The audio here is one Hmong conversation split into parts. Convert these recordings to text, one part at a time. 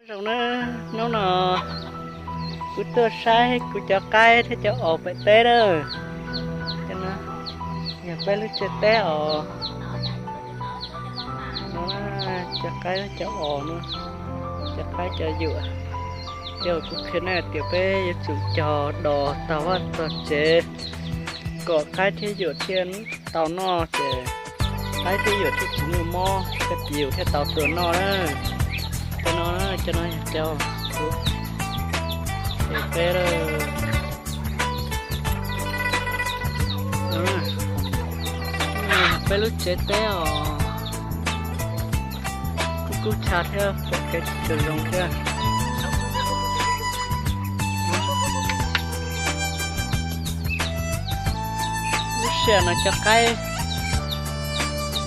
Zoo na, hnub no kuv tuaj saib kuv cov qaib thiab cov os pem teb na. Yog peb lub tsev teb os. Cov qaib cov os no, cov qaib cov yuam. Ces kuv qhia nej tias peb yuav tsum cog dos tag vaj tog tsev kom qaib thiab yuam thiaj tau noj ces qaib thiab yuam thiaj tsis muaj mob thiab yus thiaj tau txuas noj na. Cov no, cov no yog cov, ces peb, peb lub tsev teb os. Kub kub cha thiab pom kev tsis tshua zoo thiab. Lub sij hawm no cov qaib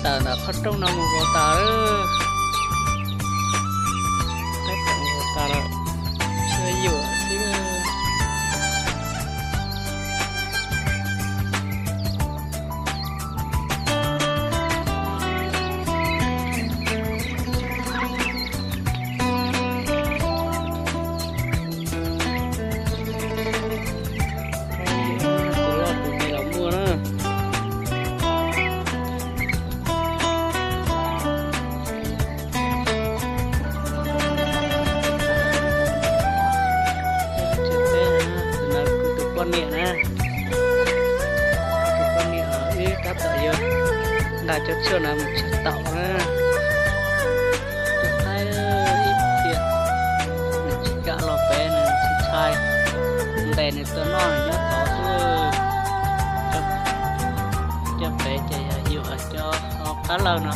tawm ntawm qhov rooj no mus vau tas lawm. Qaib tawm mus vau tas lawm, tshuav yuam xwb. Tus loj tus me los muaj na. Tus no kuv tus poj niam na. Kuv tus poj niam wb tab tom yuav nqa cov tshuaj no mus tshaj tau na. Cov qaib ib tiam nws tsis kam los pem, nws tsis ntshai, ntes nws tuaj noj nws nyob tod xwb. Cov pem ces yog yuam, cov qab lawj no,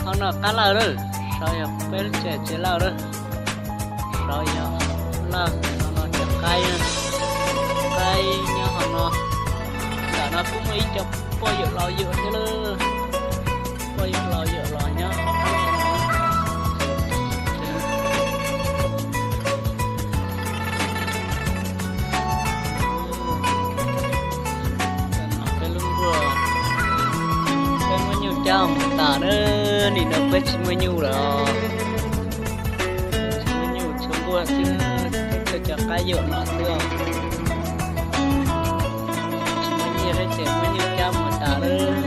qhov no qab lawj lawm, saum yog peb lub tsev tsev lawj lawm. Saum yog lawj, no no cov qaib, qaib nyob hauv no. Ntawm no kuj muaj ib co poj yuam laus yuam thiab lawm. Poj yuam laus yuam los nyob hauv no. Peb lub nkuaj, peb muab nyuj cab mus tas na, nim no peb tsis muaj nyuj lawm. Tsis muaj nyuj, tshuav nkuaj xwb, tshuav cov qaib yuam no xwb. Tsis muaj nyiaj thiab ces muab nyuj cab mus tas lawm.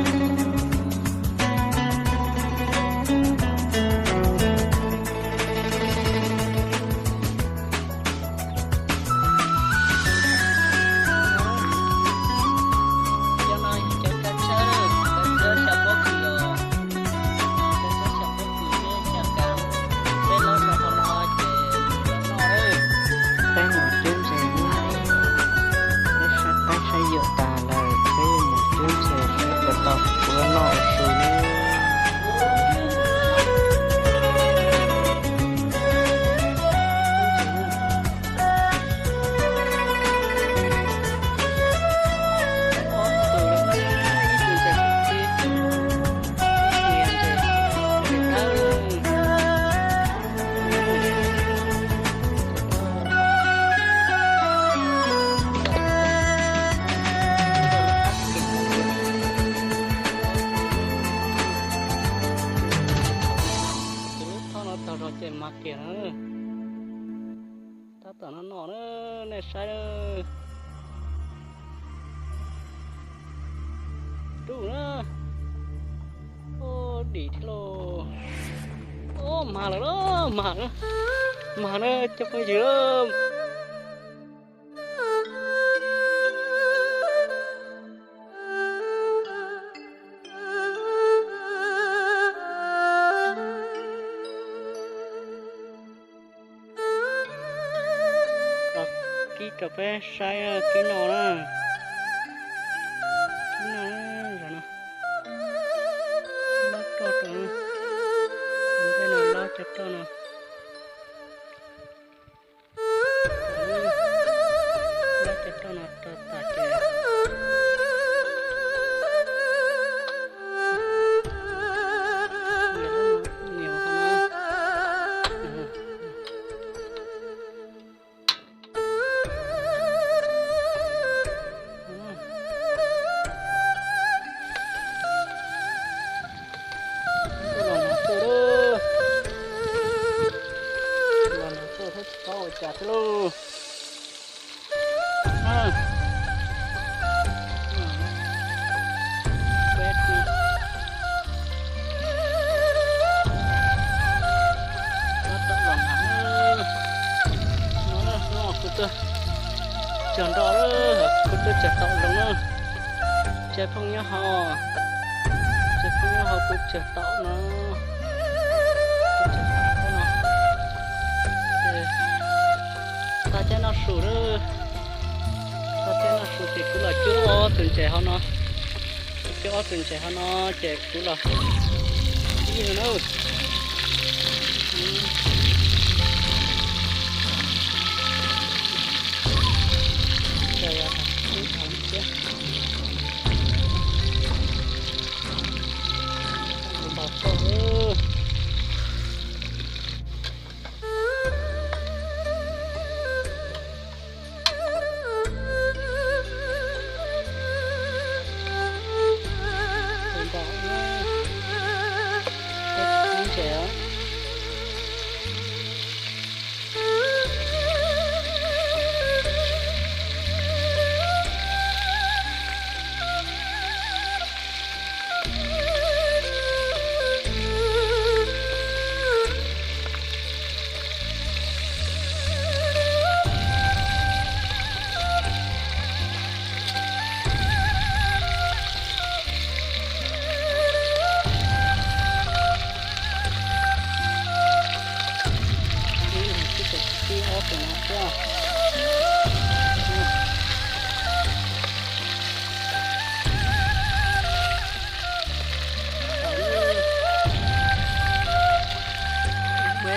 Cov no yog cov kav tsawb, kav tsawb xya pob kws os. Kav tsawb xya pob kws thiab xya kas, peb lawv rau hauv no ces yuav noj lawm. Peb mus cub ntses, peb saib qaib saib yuam tas lawm, peb yuav mus cub ntses saib puas tau puav noj ua su nawb. Tus lub thoj no tag zog ces mas kiag na. Tab tom no no na, nej saib na. Rub na. Ub, dim thiab lauj. Ub, mag lawm lauj, mag na. Mag na cov phooj ywg. Kib rau peb saib, kib no na. Kib no, zaum no. Lob roj rau na. Ntej no lob cov roj no. Lob cov roj no rau tas ces nias hauv no. Cas thiab lauj. Kuv tuaj cog nroj, kuv tuaj cog taum los na. Cov phooj ywg ho, cov phooj ywg ho, kuv cog taum no, kuv cog taum no. Tag caij noj su lawm, tag caij noj su ces kuv los cuab ob tug ntses hauv no, kuv cuab ob tug ntses hauv no ces kuv los ib no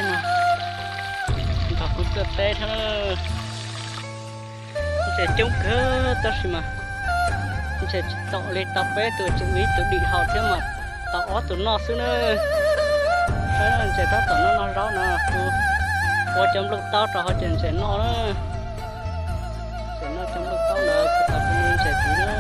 na. Nrog kuv tuaj teb thiab. Ntses coob kawg tab sis mas ntses tsis txaus li, tau peb tus, tseem muaj ib tug dim haus thiab mas tau ob tug noj xwb na. Saib ntses tab tom noj noj zaub no, kuv ua cov nplooj taub rau hauv ces ntses noj na. Ntses noj cov nplooj taub ntawd, kuv tau kuv ntses tid na.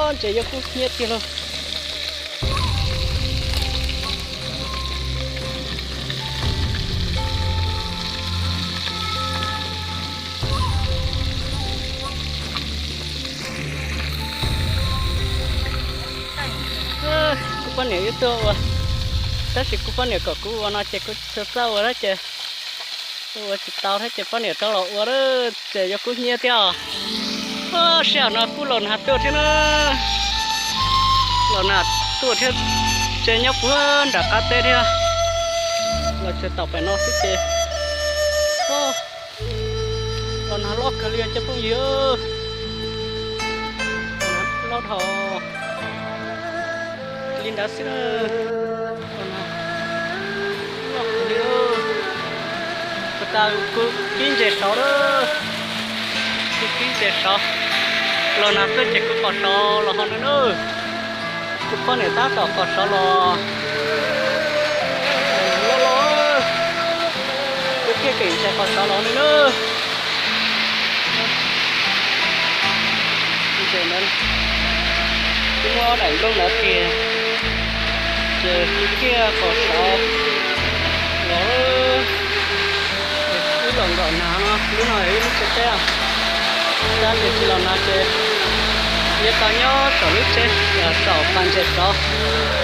Ntses yuav kub hnyiab tiag lauj. Kuv poj niam yuav tuaj ua, tab sis kuv poj niam kom kuv ua no ces kuv txawj txawj ua na ces ua tsis tau thiab ces poj niam rov los ua lawm, ces yuav kub hnyiab thiab os. Sij hawm no kuj los nag tuaj thiab na, los nag tuaj thiab, ces nyob puag nram qab teb thiab, los tsis tau pem no xwb ces los nag loj kawg li cov phooj ywg, los nag loj dhau li ntawd xwb na. Los nag loj kawg li. Kuv tas kuv kib ntses saud lawm, kuv kib ntses saud, los nag tuaj ces kuv qos saud los hauv no na. Kuv poj niam tab tom qos saud los. Los los, kuv thiaj keem ntses qos saud los no na. Ntses ntawd, kuv muab daim nplooj ntawd kiag, ces kuv thiaj qos saud los. Wb los nkaum nag no, lub no wb lub tsev teb, tab sis tsis los nag ces yuav tau nyob saum lub tsev, saum pas ntses saud,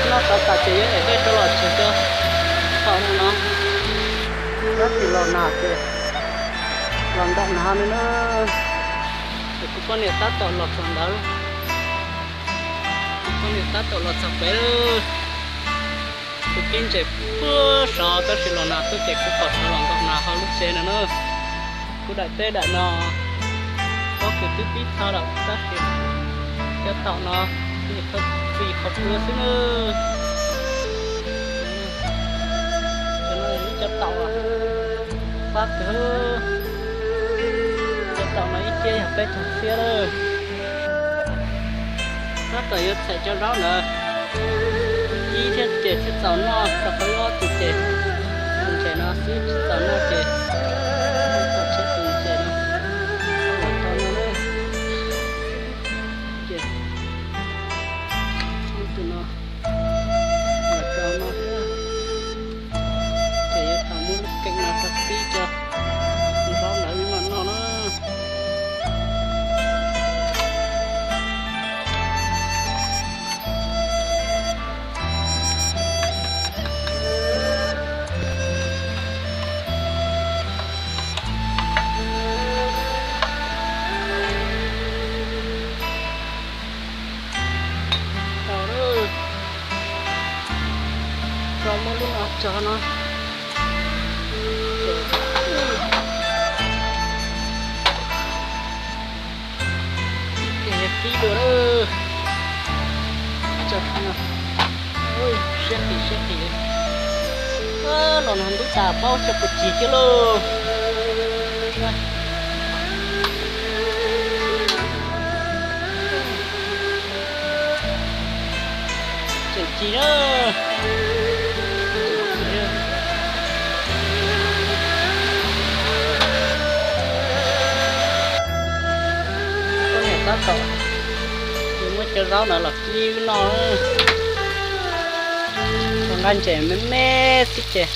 noj saud tas ces yuav ev dej rov los tsev cov thaum no no. Tab sis los nag ces los nkaum nag no na. Ces kuv poj niam tab tom los txog ntawd, kuv poj niam tab tom los txog pem lawm. Kuv kib ntses puag saud tab sis los nag tuaj ces kuv qos saud los nkaum nag hauv lub tsev no na. Kuv daim teb daim no pob kws twb pib txho lawm tab sis cov taum no txi qhov plua xwb na. Cov no yog ib cov taum fab kawg, cov taum no ib ciab yog peb caug txhiab lawm. Tab tom yuav txhais cov zaub ntawd ib thiab ces thiaj txaus noj, rau qhov ob tug ces ntses no xwb tsis txaus noj ces Ntub tas paub tso puas tsis thiab lauj. Tseem tsis na. Koj niam tab tom muab cov zaub no los kib wb noj. Nqa ntses me me xwb ces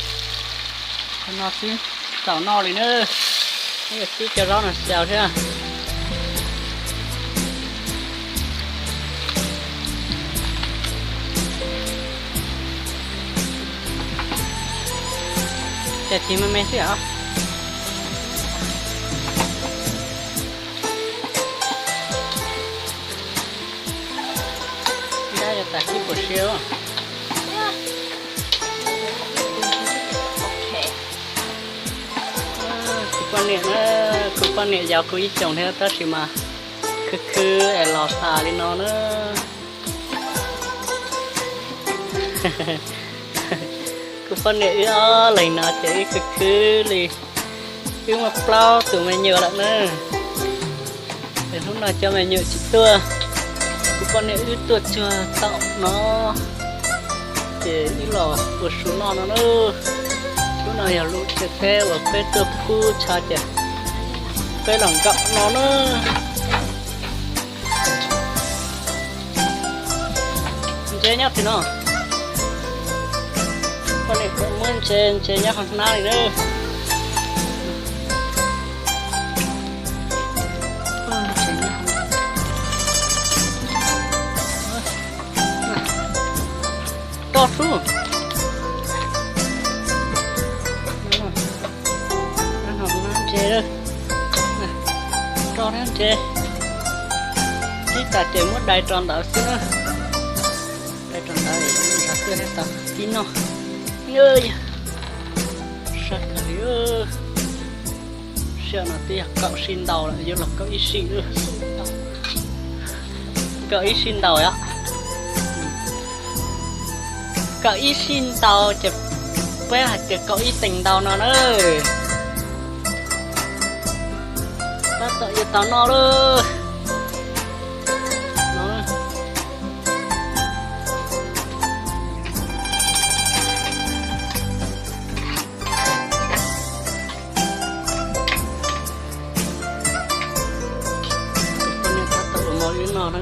no xwb txaus noj li na. Kib cov zaub no xyaw thiab. Ces tsis me me xwb os. Dab yuav tas kib puas siab. Kuv poj niam na, kuv poj niam yog kuv ib xyoos thiab tab sis mas khwv khwv es los tas li no na. Kuv poj niam wb ob leeg no ces wb khwv khwv li. Wb muaj plaub tus me nyuam lawm na. Es hnub no cov me nyuam tsis tuaj, kuv poj niam wb tuaj cuag thaum no ces wb los ua su noj no na. Lub no yog lub tsev teb uas peb tuaj pub tshav ces peb los nkaum no na. Ntses nyob tim no. Poj niam muab ntses, ntses nyob qhov hnab li na. Roj xwb. Ntses, roj thiab ntses. Kib tas ces muab dai rau ntawd xwb na. Dai rau ntawd, nrog tuaj thiab tau kib noj. Sab kawg li. Sij hawm no twb yog kaum sij ntaus lawm, yuav los kaum ib sij. Kaum ib sij ntaus os. Kaum ib sij ntaus ces peb hais tias kaum ib teev ntaus no na. Tab tom yuav tau noj lawm. Tus poj niam tab tom ua mov wb noj na.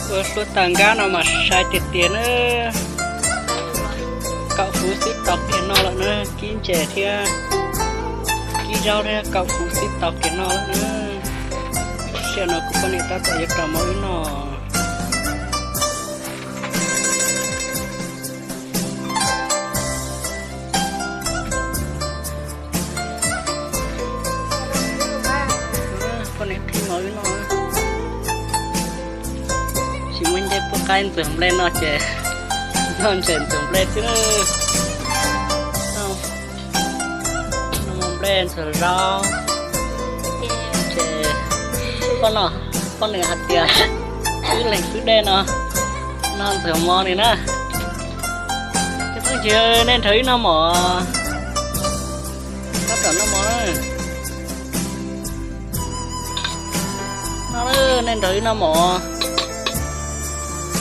Ua suab tag nkab no mas sai tiag tiag na. Kaum fuv xwb tau kiag noj lawm na, kib ntses thiab kib zaub thiab kaum fuv xwb tau kiag noj lawm na. Sij hawm no kuv poj niam tab tom yuav rau mov wb noj. Poj niam qhib mov wb noj. Tsis muaj ncej puab qaib ntxuag nplej no ces noj ntses ntxuag nplej xwb. Noj mov nplej ntxuag zaub. Ces poj no, poj niam hais tias wb leeg xwb dej no, noj ntxuag mov ni na. Cov phooj ywg, nej nrog wb noj mov. Tab tom noj mov na. No, nej nrog wb noj mov.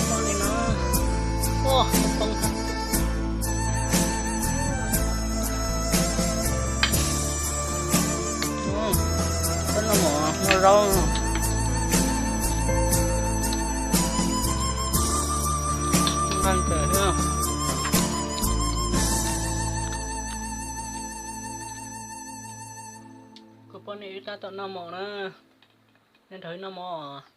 Noj li no. Noj mov, noj zaub. Nqaij kawg thiab. Kuv poj niam wb tab tom noj mov na. Nej nrog wb noj mov.